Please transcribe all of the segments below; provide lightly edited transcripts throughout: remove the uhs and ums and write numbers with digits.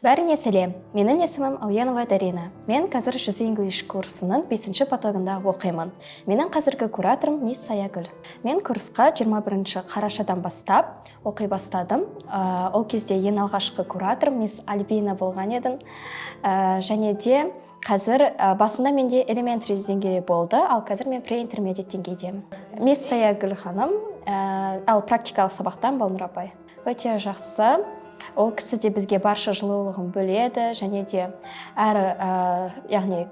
Бәріне сәлем! Менің есімім Ауенова Дарина. Мен қазір 100 English курсының бесінші потогында оқимын. Менің қазіргі кураторым мисс Саягүл. Мен курсқа 21 қарашадан бастап оқи бастадым. Ол кезде ең алғашқы кураторым мисс Альбина болған едім. Және де қазір басында менде elementary деңгейі болды, ал қазір мен pre-intermediate деңгейдемін. Мисс Саягүл ханым, ал практикалық сабақтан Балнұр апай. Өте жақсы. Ол кісі де бізге барша жылулығын бөледі және де әр яғни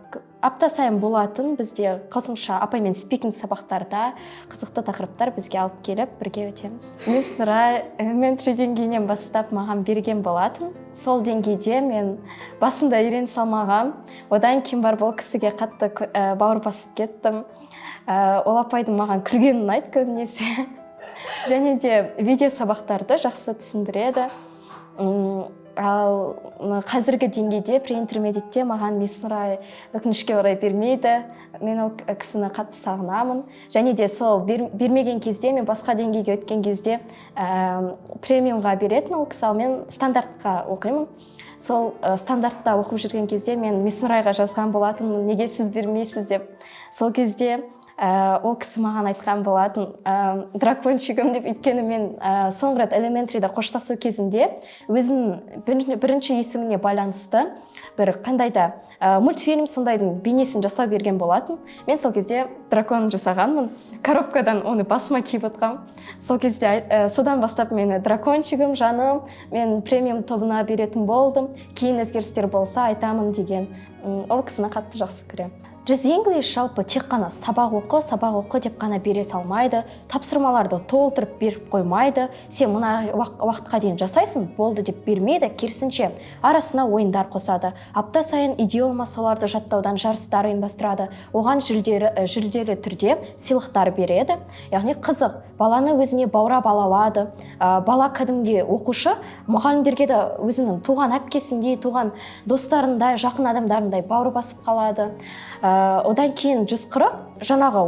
апта сайын болатын бізде қосымша апаймен speaking сабақтарда қызықты тақырыптар бізге алып келіп, бірге өтеміз. Мисс Нұрай elementary деңгейінен бастап маған берген болатын. Сол деңгейде мен басында үйрене салмағам, одан кейін барып ол кісіге қатты бауыр басып кеттім. Ол апайдың маған күлгені ұнайды көбінесе және де видео сабақтарды жақсы түсіндіреді. Ал қазіргі деңгейде, pre-intermediate те, маған мисс Нұрай өкінішке орай бермейді. Мен ол кісіні қатты сағынамын және де сол бермеген кезде, мен басқа деңгейге өткен кезде премиумға беретін ол кісі, ал мен стандартқа оқимын. Сол стандартта оқып жүрген кезде мен мисс Нұрайға жазған болатынмын, неге сіз бермейсіз деп. Сол кезде ол кісі маған айтқан болатын, дракончигім деп, өйткені мен соңғы рет elementary да қоштасу кезінде өзінің бірінші есіміне байланысты бір қандай да мультфильм, сондайдың бейнесін жасап берген болатын. Мен сол кезде дракон жасағанмын, коробкадан оны басыма киіп отқанмын. Сол кезде содан бастап мені дракончигім, жаным, мен премиум тобына беретін болдым, кейін өзгерістер болса айтамын деген. Ол кісіні қатты жақсы көремін. 100 English жалпы тек қана сабақ оқы, сабақ оқы деп қана бере салмайды, тапсырмаларды толтырып беріп қоймайды, сен мына уақытқа дейін жасайсың, болды деп бермейді. Керісінше, арасына ойындар қосады, апта сайын идиома, соларды жаттаудан жарыстар ұйымдастырады, оған жүлделі түрде сыйлықтар береді. Яғни қызық, баланы өзіне баурап ала алады. Бала кәдімгідей оқушы мұғалімдерге де өзінің туған әпкесіндей, туған достарындай, жақын адамдарындай бауыр басып қалады. Одан кейін 140 жаңағы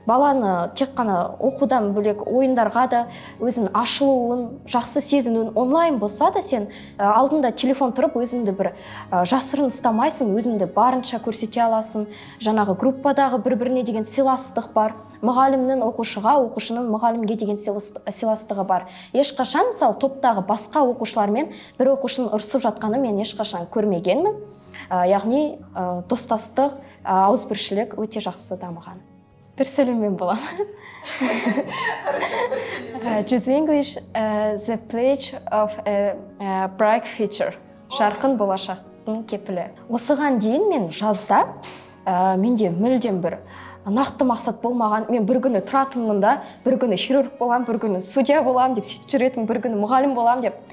баланы тек қана оқудан бөлек ойындарға да өзінің ашылуын, жақсы сезінуін, онлайн болса да сен алдында телефон тұрып өзіңді бір жасырын ұстамайсың, өзіңді барынша көрсете аласың. Жаңағы группадағы бір біріне деген сыйластық бар, мұғалімнің оқушыға, оқушының мұғалімге деген сыйластығы бар. Ешқашан, мысалы, топтағы басқа оқушылармен бір оқушының ұрысып жатқанын мен ешқашан көрмегенмін. Яғни достастық, ауызбіршілік өте жақсы дамыған. Бір сөйлеммен боламын. 100 English, the pledge of a bright future. Жарқын болашақтың кепілі. Осыған дейін мен жазда менде мүлдем бір нақты мақсат болмаған. Мен бір күні тұратынмын да, бір күні хирург боламын, бір күні судья боламын деп сөйтіп жүретінмін, бір күні мұғалім боламын деп.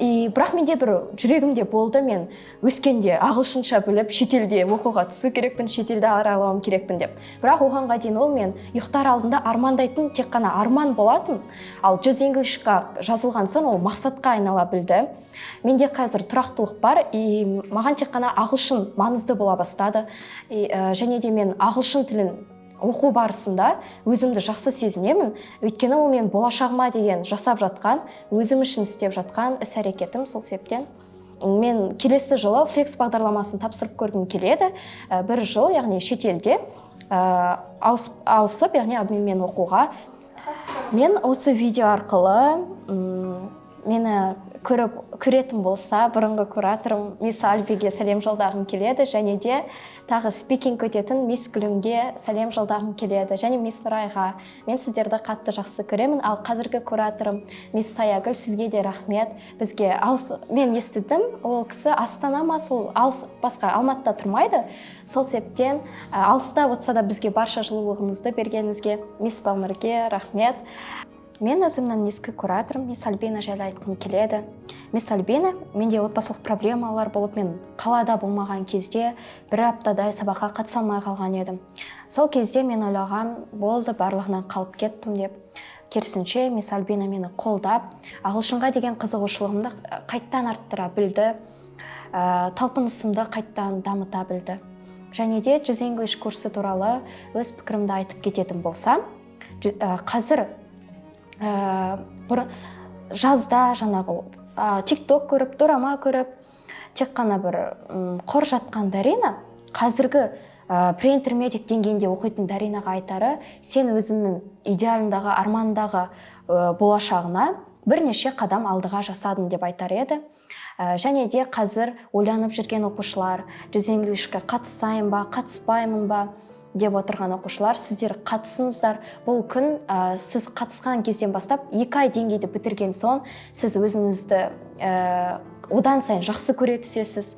И бірақ менде бір жүрегімде болды: мен өскенде ағылшынша біліп, шетелде оқуға түсу керекпін, шетелді аралауым керекпін деп. Бірақ оғанға дейін ол мен ұйықтар алдында армандайтын тек қана арман болатын. Ал 100 English қа жазылған соң ол мақсатқа айнала білді. Менде қазір тұрақтылық бар и маған тек қана ағылшын маңызды бола бастады. И және де мен ағылшын тілін оқу барысында өзімді жақсы сезінемін, өйткені ол мен болашағыма деген жасап жатқан, өзім үшін істеп жатқан іс әрекетім. Сол себептен мен келесі жылы Flex бағдарламасын тапсырып көргім келеді. Бір жыл, яғни шетелде ауысып, яғни обменмен оқуға. Мен осы видео арқылы мені көріп, көретін болса, бұрынғы кураторым мисс Альбиге сәлем жолдағым келеді және де тағы speaking өтетін мисс Гүлімге сәлем жолдағым келеді және мисс Нұрайға. Мен сіздерді қатты жақсы көремін. Ал қазіргі кураторым мисс Саягүл, сізге де рахмет. Бізге алыс, мен естідім, ол кісі Астана ма, сол алыс, басқа Алматыда тұрмайды. Сол себептен алыста отырса да бізге барша жылулығыңызды бергеніңізге, мисс Балнұрге рахмет. Мен өзімнің ескі кураторым мисс Альбина жайлы айтқым келеді. Мисс Альбина, менде отбасылық проблемалар болып, мен қалада болмаған кезде бір аптадай сабаққа қатыса алмай қалған едім. Сол кезде мен ойлағам, болды, барлығынан қалып кеттім деп. Керісінше, мисс Альбина мені қолдап, ағылшынға деген қызығушылығымды қайттан арттыра білді, талпынысымды қайттан дамыта білді. Және де 100 English курсы туралы өз пікірімді айтып кететін болсам, қазір жазда жаңағы тик ток көріп, дорама көріп Тек қана бір құр жатқан Дарина, қазіргі pre-intermediate деңгейінде оқитын Даринаға айтары: сен өзіңнің идеалындағы, армандағы болашағына бірнеше қадам алдыға жасадың деп айтар еді. Және де қазір ойланып жүрген оқушылар, 100 English ке қатысайын ба, қатыспаймын ба деп отырған оқушылар, сіздер қатысыңыздар. Бұл күн сіз қатысқан кезден бастап 2 ай деңгейді бітірген соң, сіз өзіңізді одан сайын жақсы көре түсесіз,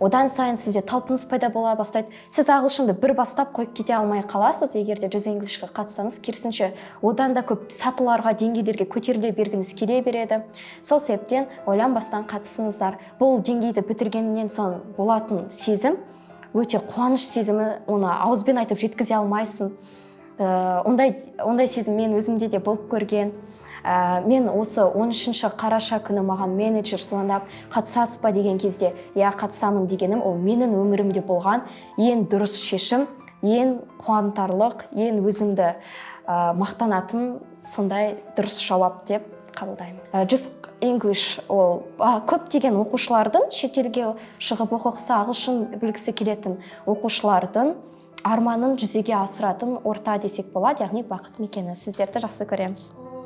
одан сайын сізде талпыныс пайда бола бастайды. Сіз ағылшынды бір бастап қойып кете алмай қаласыз, егер де 100 English ке қатыссаңыз. Керісінше, одан да көп сатыларға, деңгейлерге көтеріле бергіңіз келе береді. Сол себептен ойланбастан қатысыңыздар. Бұл деңгейді бітіргеннен соң болатын сезім өте қуаныш сезімі, оны ауызбен айтып жеткізе алмайсың. Ондай сезім мен өзімде де болып көрген. Мен осы 13 қараша күні маған менеджер звондап, қатысасыз ба деген кезде, иә, қатысамын дегенім, ол менің өмірімде болған ең дұрыс шешім, ең қуантарлық, ең өзімді мақтанатын сондай дұрыс жауап деп қабылдаймын. 100 English ол көптеген оқушылардың, шетелге шығып оқығысы, ағылшын білгісі келетін оқушылардың арманын жүзеге асыратын орта десек болады, яғни бақыт мекені. Сіздерді жақсы көреміз.